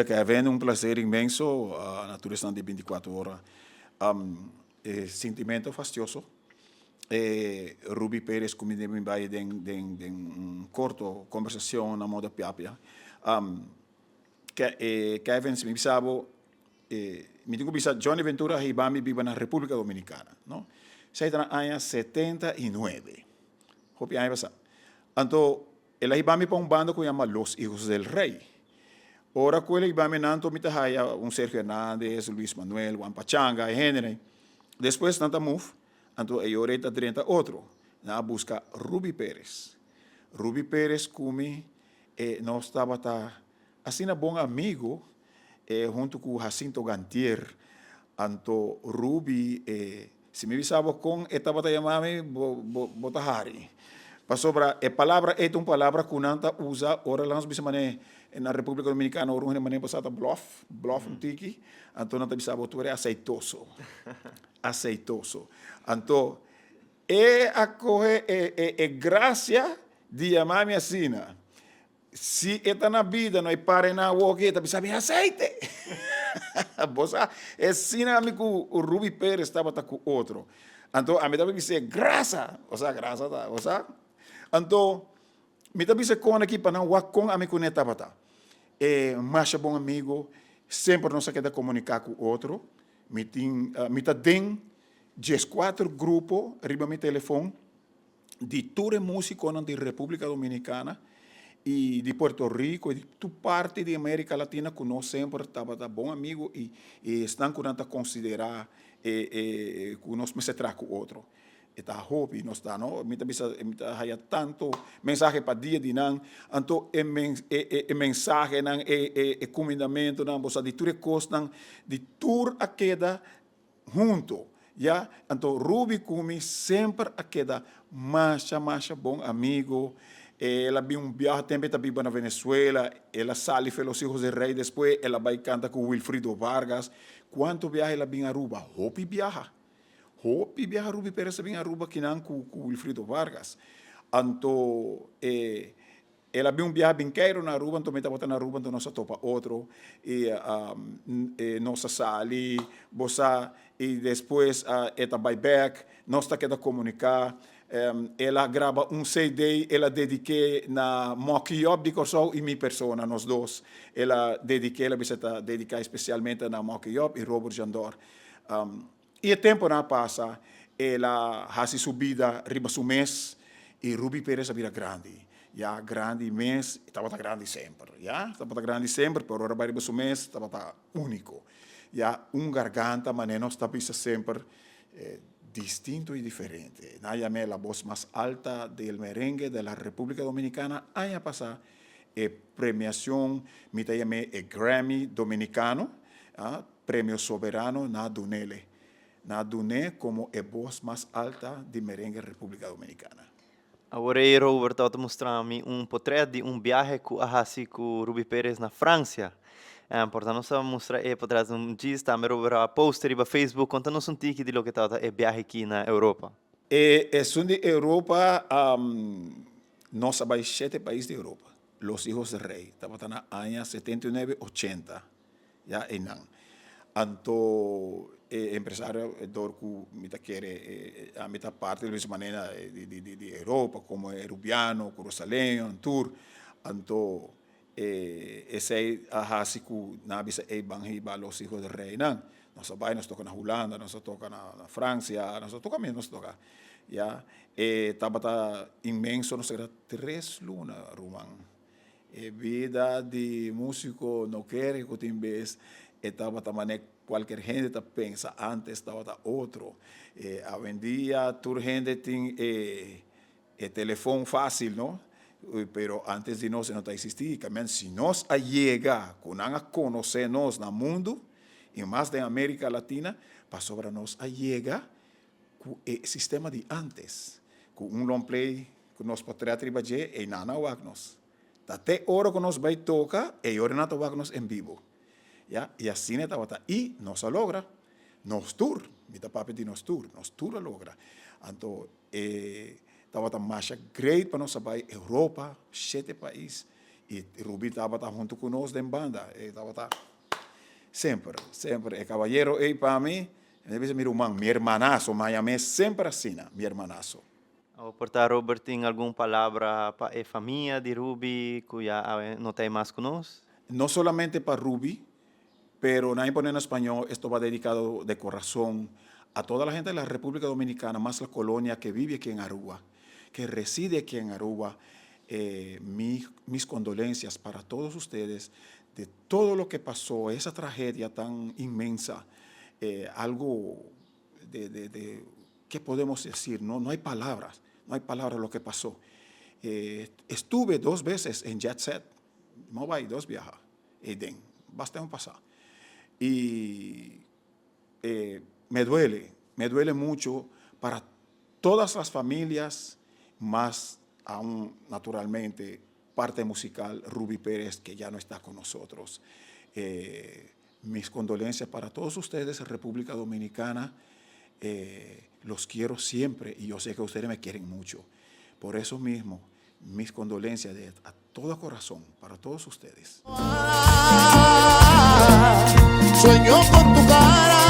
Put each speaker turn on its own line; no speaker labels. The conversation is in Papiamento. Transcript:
dia, Kevin. Un placer inmenso na tur esnan di 24 ora. E sentimento fastioso. Ruby Perez cu mi den bay den un corto conversacion na moda piapia. Kevin, si mi bisa bo, mi tin cu bisa Johnny Ventura a hiba mi biba na Republica Dominicana, no? Esey ta na aña 79. Hopi aña pasa. Anto, el a hiba mi pa un banda cu yama Los Hijos del Rey. Ora cu el a hiba mi nan, anto mi ta haya un Sergio Hernandez, Luis Manuel, Juan Pachanga, e hendenan. Despues nan ta move, anto e ora ei ta drenta otro. Nan a busca Ruby Perez. Ruby Perez cu mi, nos tabata asina bon amigo, hunto cu Jacinto Gantier. Anto Ruby, si mi bisa bo con e tabata yama mi, bo ta hari. Pasobra e palabra ei ta un palabra cu nan ta usa ora nos bisa mane na Republica Dominicana, ora un hende mane bo sa ta bluff, bluff un tiki, anto nan ta bisa bo tu eres aceitoso, aceitoso. Anto e a coge e gracia di yama mi asina. Si e ta na bida no e para na awoki e ta bisa mi aceite. Bo sa, e sina ami ku Ruby Perez tabata ku otro. Anto ami tabata bis'é grasa, o sa grasa ta, o sa. Anto mi ta bisa kon aki pa nan wak kon ami kuné tabata. E masha bon amigo, semper nos a keda komuniká ku otro. Mi tin, mi ta den 14 grupo riba mi telefon di tur e musiconan di Republica Dominicana y di Puerto Rico y di tur parti di America Latina cu nos semper tabata bon amigo y esnan cu nan ta considera cu nos mester traha cu otro. E ta hopi nos ta no, mi ta bisa mi ta haya tanto mensahe pa dia di nan, anto e e mensahenan e cumindamentonan bo sa di tur e cosnan di tur a keda hunto, ya. Anto Ruby cu mi semper a keda masha masha bon amigo. El a bin un biaha tempo e ta biba na Venezuela, el a sali fe Los Hijos del Rey despues el a bay canta cu Wilfrido Vargas. Cuanto biaha el a bin Aruba? Hopi biaha. Hopi biaha Ruby Perez a bin Aruba kinan cu Wilfrido Vargas. Anto e El a bin un biaha bin Cairo na Aruba, anto mi tabata na Aruba, anto nos a topa otro y nos a sali, bo sa, y despues e ta bay bek, nos ta keda comunica. El a graba un CD, el a dedique na Mocky Job di Corsou y mi persona, nos dos. El a dedique, el a bisa ta dedica especialmente na Mocky Job y Robert Jandor. Y e temponan a pasa, el a haci su bida riba su mes y Ruby Perez a bira grandi. Ya grandi mes, e tabata grandi semper, ya, tabata grandi semper, pero ora bay riba su mes tabata unico. Ya, un garganta manera nos ta bisa semper, distinto y diferente. Nan a yam'é la voz mas alta del merengue de la Republica Dominicana aña pasa. E premiacion mi ta yam'é e Grammy Dominicano, Premio Soberano na dunele. Na dun'é komo e bos mas alta di merengue Repúblika Dominikana.
Awor ei Robert tabata mustra mi un potret di un biahe ku a hasi ku Ruby Perez na Fransia. Por ta nos a mustra e potret un djis, tambe Robert a post riba Facebook. Konta nos un tiki di loke tabata e biahe aki na Europa.
E esun di Europa, nos a bai shete pais di Europa. Los Hijos del Rey tabata na aña 79, 80. Ya einan. Anto e empresario dor ku mi ta kere ami ta parti di mesmo manera di Europa komo e Rubiano, Kurosaleño, tur. Anto esei a hasi ku nan a bisa ey ban hiba Los Hijos del Rey nan. Nos a bai nos toka na Hulanda, nos a toka na Francia, nos a toka mi nos toka. Ya e tabata inmenso nos a keda tres luna ruman. E bida di musico no kere cu tin bes e tabata mane cualkier hende ta pensa antes tabata otro. E awendia tur hende tin e e telefon facil no, pero antes di nos e no ta existi. Camen si nos a yega cu nan a conoce nos na mundo y mas den America Latina pasobra nos a yega cu e sistema di antes cu un long play Ku nos potret riba dje, ei nan a wak nos. Ta te ora ku nos bai toka, ei ora nan ta wak nos en bibo. Ya, i asina e tabata. I nos a logra. Nos tur, mi ta papia di nos tur, nos tur a logra. Anto e tabata masha great pa nos a bai Europa, shete pais. I Ruby tabata huntu ku nos den banda. E tabata semper, semper. E kabayero ei pa mi, mi ta bisa mi ruman, mi hermanaso, mi a yam'é semper asina, mi hermanaso.
Awor por ta Robert tin algun palabra pa e famia di Ruby ku ya awe no ta ei mas ku nos?
No solamente pa Ruby, pero nan a pone na spañol, esto va dedicado de corazón a toda la gente de la República Dominicana, mas la colonia que vive aquí en Aruba, que reside aquí en Aruba, mi mis condolencias para todos ustedes de todo lo que pasó, esa tragedia tan inmensa, algo de de de ¿qué podemos decir? No no hay palabras, no hay palabras lo que pasó. Estuve dos veces en Jet Set, no bai dos biaha eyden, basta un pasá. Y me duele, me duele mucho para todas las familias, mas aun naturalmente parte musical Ruby Pérez que ya no está con nosotros. Mis condolencias para todos ustedes, República Dominicana, los quiero siempre y yo sé que ustedes me quieren mucho. Por eso mismo, mis condolencias de a todo corazón para todos ustedes.
Sueño con tu cara.